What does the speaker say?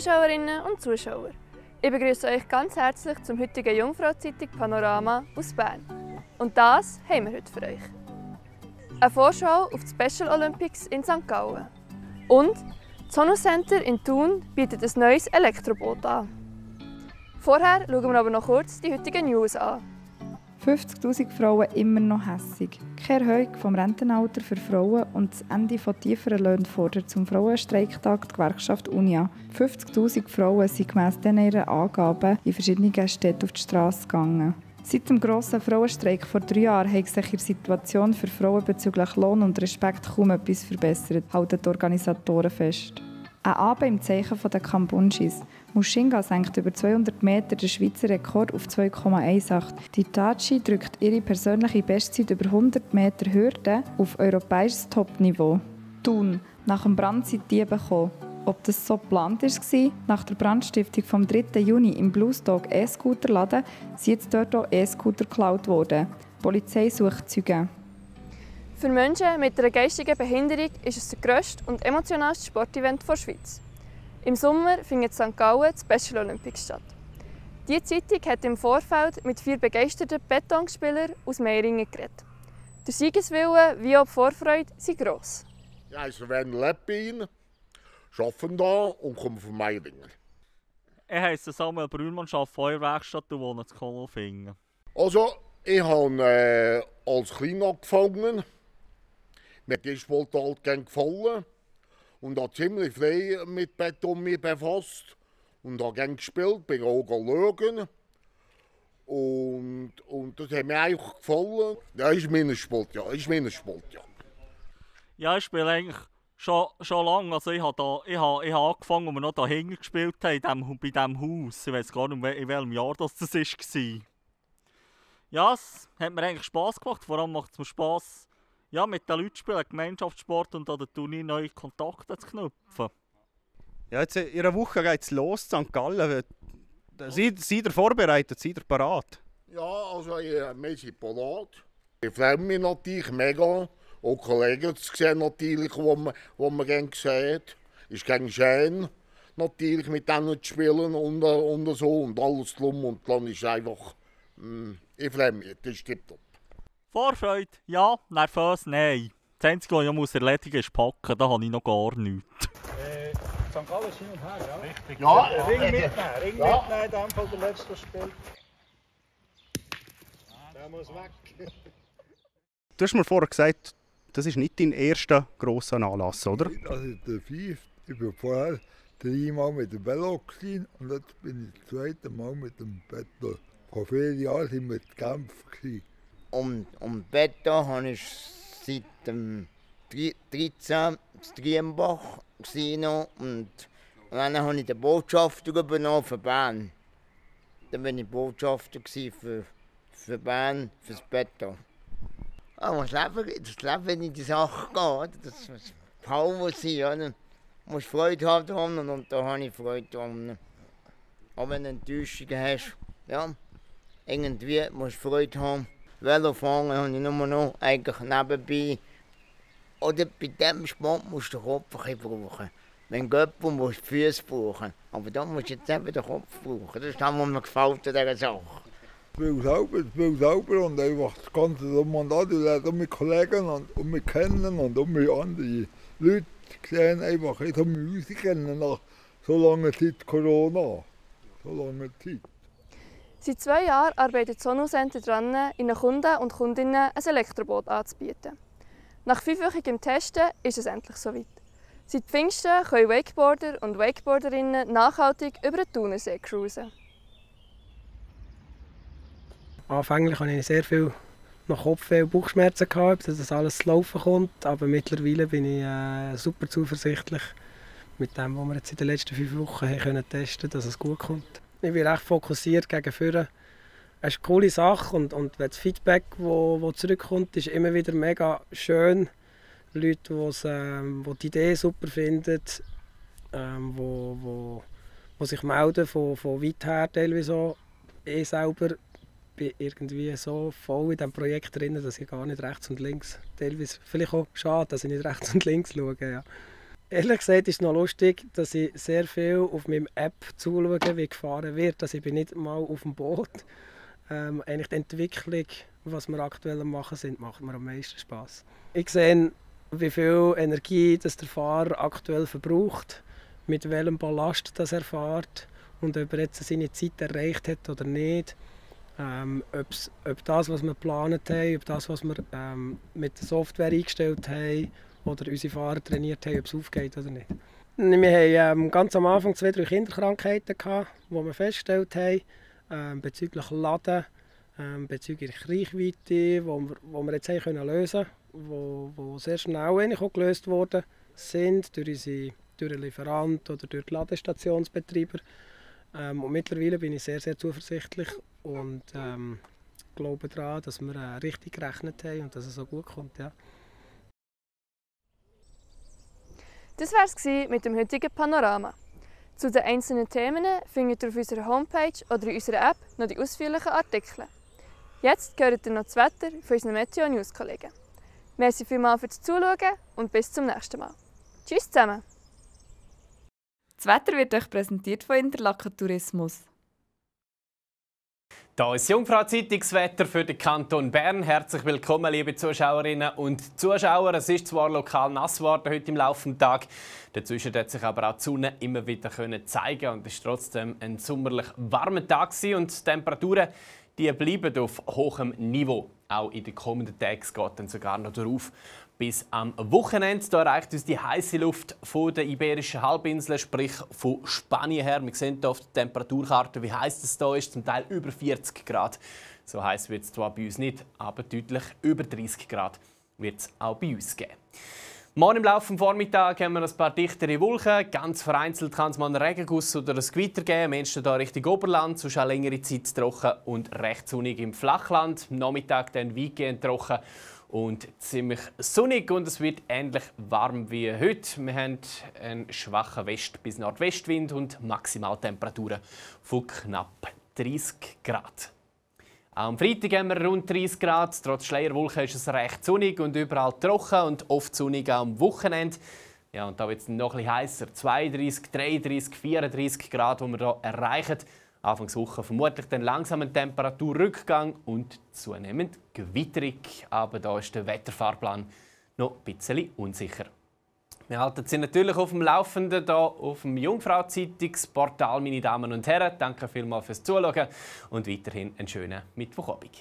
Zuschauerinnen und Zuschauer. Ich begrüße euch ganz herzlich zum heutigen Jungfrau-Zeitung Panorama aus Bern. Und das haben wir heute für euch. Eine Vorschau auf die Special Olympics in St. Gallen. Und das Sono Center in Thun bietet ein neues Elektroboot an. Vorher schauen wir aber noch kurz die heutigen News an. 50'000 Frauen immer noch hässig. Keine Erhöhung vom Rentenalter für Frauen und das Ende von tieferen Löhnen fordert zum Frauenstreiktag die Gewerkschaft Unia. 50'000 Frauen sind gemäss ihren Angaben in verschiedenen Städten auf die Straße gegangen. Seit dem grossen Frauenstreik vor 3 Jahren hat sich die Situation für Frauen bezüglich Lohn und Respekt kaum etwas verbessert, halten die Organisatoren fest. Ein Abend im Zeichen der Kambunschis. Mushinga senkt über 200 Meter den Schweizer Rekord auf 2,18. Die Tachi drückt ihre persönliche Bestzeit über 100 Meter Hürde auf europäisches Topniveau. Thun, nach dem Brand sind Diebe gekommen. Ob das so geplant war, nach der Brandstiftung vom 3. Juni im Bluesdog E-Scooter-Laden sind jetzt dort auch E-Scooter geklaut worden. Die Polizei sucht Zeugen. Für Menschen mit einer geistigen Behinderung ist es der grösste und emotionalste Sportevent der Schweiz. Im Sommer findet in St. Gallen die Special Olympics statt. Diese Zeitung hat im Vorfeld mit 4 begeisterten Betonspielern aus Meiringen geredet. Der Siegeswille wie auch die Vorfreude sind gross. Ja, ich bin Leppin, arbeite hier und komme von Meiringen. Ich heiße Samuel Brühlmann, arbeite Feuerwerkstatt und wohne in Konolfingen. Also, ich habe als Klein angefangen. Mir hat die Sportart gefallen und habe ziemlich frei mit Beton befasst. Und habe gerne gespielt, bin auch schauen. Und das hat mir eigentlich gefallen. Ja, ist mein Sport, ja. Ja, ich spiele eigentlich schon lange. Also ich habe angefangen, als wir noch dahinter gespielt haben, bei diesem Haus. Ich weiß gar nicht, in welchem Jahr das war. Ja, es hat mir eigentlich Spass gemacht. Vor allem macht es mir Spass, ja, mit den Leuten zu spielen, Gemeinschaftssport und an der Turnier neue Kontakte zu knüpfen. Ja, jetzt in einer Woche geht es los, St. Gallen. Seid ihr vorbereitet, seid ihr parat? Ja, also wir sind parat. Ich freue mich natürlich mega, auch Kollegen zu sehen, natürlich, die man gerne sieht. Ist ganz schön, natürlich mit denen zu spielen und so und alles drum und dann ist einfach, ich freue mich, das ist tipptopp. Vorfreude, ja, nervös, nein. Das Einzige, was ich muss erledigen muss, ist packen, da habe ich noch gar nichts. St. Gallen ist hin und her, ja? Richtig. Ja, Ring mitnehmen, in dem Fall der letzte Spiel. Der muss weg. Du hast mir vorher gesagt, das ist nicht dein erster grosser Anlass, oder? Das ist der 5. Ich war vorher 3 Mal mit dem Velo und jetzt bin ich das 2. Mal mit dem Beton. Vor 4 Jahren waren wir in Genf. Um Beton habe ich seit dem 13. in Triembach und dann habe ich den Botschafter übernommen für Bern. Dann war ich Botschafter für Bern, für das Beton. Das Leben in die Sache geht, das muss Power sein. Du musst Freude haben daran und da habe ich Freude daran. Auch wenn du Enttäuschungen hast, ja, irgendwie musst du Freude haben. Velofahren habe ich nur noch eigentlich nebenbei. Oder bei diesem Sport musst du den Kopf ein bisschen brauchen. Wenn du jemanden musst du die Füße brauchen. Aber dann musst du jetzt eben den Kopf brauchen. Das ist das, was mir gefällt an dieser Sache. Ich spiele selber und einfach das ganze Drum und an. Ich lerne mit Kollegen und mit kennen und mit anderen Leuten sehen einfach, ich habe mich kennen nach so langer Zeit Corona. So langer Zeit. Seit 2 Jahren arbeitet das Sono Center daran, ihren Kunden und Kundinnen ein Elektroboot anzubieten. Nach 5-wöchigem Testen ist es endlich soweit. Seit Pfingsten können Wakeboarder und Wakeboarderinnen nachhaltig über den Thunersee cruisen. Anfänglich hatte ich sehr viel nach Kopfweh und Bauchschmerzen, dass das alles zu laufen kommt. Aber mittlerweile bin ich super zuversichtlich mit dem, was wir jetzt in den letzten 5 Wochen testen konnten, dass es gut kommt. Ich bin recht fokussiert gegen vorne. Es ist eine coole Sache und das Feedback, das zurückkommt, ist immer wieder mega schön. Leute, die die Idee super finden, die sich melden von weit her teilweise auch. Ich selber bin irgendwie so voll in diesem Projekt drin, dass ich gar nicht rechts und links, teilweise vielleicht auch schade, dass ich nicht rechts und links schaue. Ja. Ehrlich gesagt ist es noch lustig, dass ich sehr viel auf meinem App zuschaue, wie gefahren wird. Also ich bin nicht mal auf dem Boot. Eigentlich die Entwicklung, was wir aktuell machen sind, macht mir am meisten Spass. Ich sehe, wie viel Energie das der Fahrer aktuell verbraucht, mit welchem Ballast das er fährt und ob er jetzt seine Zeit erreicht hat oder nicht. Ob das, was wir geplant haben, ob das, was wir mit der Software eingestellt haben oder unsere Fahrer trainiert haben, ob es aufgeht oder nicht. Wir haben ganz am Anfang 2, 3 Kinderkrankheiten gehabt, die wir festgestellt haben, bezüglich Laden, bezüglich Reichweite, wo wir jetzt können lösen können, die sehr schnell auch gelöst worden sind durch den Lieferanten oder durch die Ladestationsbetreiber. Und mittlerweile bin ich sehr, sehr zuversichtlich und glaube daran, dass wir richtig gerechnet haben und dass es so gut kommt. Ja. Das war es mit dem heutigen Panorama. Zu den einzelnen Themen findet ihr auf unserer Homepage oder in unserer App noch die ausführlichen Artikel. Jetzt hört ihr noch das Wetter von unseren Meteo-News-Kollegen. Merci vielmals fürs Zuschauen und bis zum nächsten Mal. Tschüss zusammen! Das Wetter wird euch präsentiert von Interlaken Tourismus. Da ist Jungfrau-Zeitungswetter für den Kanton Bern. Herzlich willkommen, liebe Zuschauerinnen und Zuschauer. Es ist zwar lokal nass geworden heute im Laufe des Tages. Dazwischen hat sich aber auch die Sonne immer wieder zeigen und es war trotzdem ein sommerlich warmer Tag und die Temperaturen die bleiben auf hohem Niveau. Auch in den kommenden Tagen geht dann sogar noch darauf. Bis am Wochenende da erreicht uns die heiße Luft von der Iberischen Halbinsel, sprich von Spanien her. Wir sehen hier auf der Temperaturkarte, wie heiß es hier ist, zum Teil über 40 Grad. So heiß wird es zwar bei uns nicht, aber deutlich über 30 Grad wird es auch bei uns geben. Morgen im Laufe des Vormittags haben wir ein paar dichtere Wolken. Ganz vereinzelt kann es mal einen Regenguss oder ein Gewitter geben. Am ehesten hier Richtung Oberland, sonst auch längere Zeit trocken und recht sonnig im Flachland. Am Nachmittag dann weitgehend trocken und ziemlich sonnig und es wird ähnlich warm wie heute. Wir haben einen schwachen West- bis Nordwestwind und Maximaltemperaturen von knapp 30 Grad. Auch am Freitag haben wir rund 30 Grad. Trotz Schleierwolken ist es recht sonnig und überall trocken und oft sonnig auch am Wochenende. Ja, und da wird es noch etwas heißer. 32, 33, 34 Grad, die wir hier erreichen. Anfangswoche vermutlich dann langsam ein Temperaturrückgang und zunehmend Gewitterung. Aber da ist der Wetterfahrplan noch ein bisschen unsicher. Wir halten Sie natürlich auf dem Laufenden hier auf dem Jungfrau-Zeitungsportal, meine Damen und Herren. Danke vielmals fürs Zuschauen und weiterhin einen schönen Mittwochabend.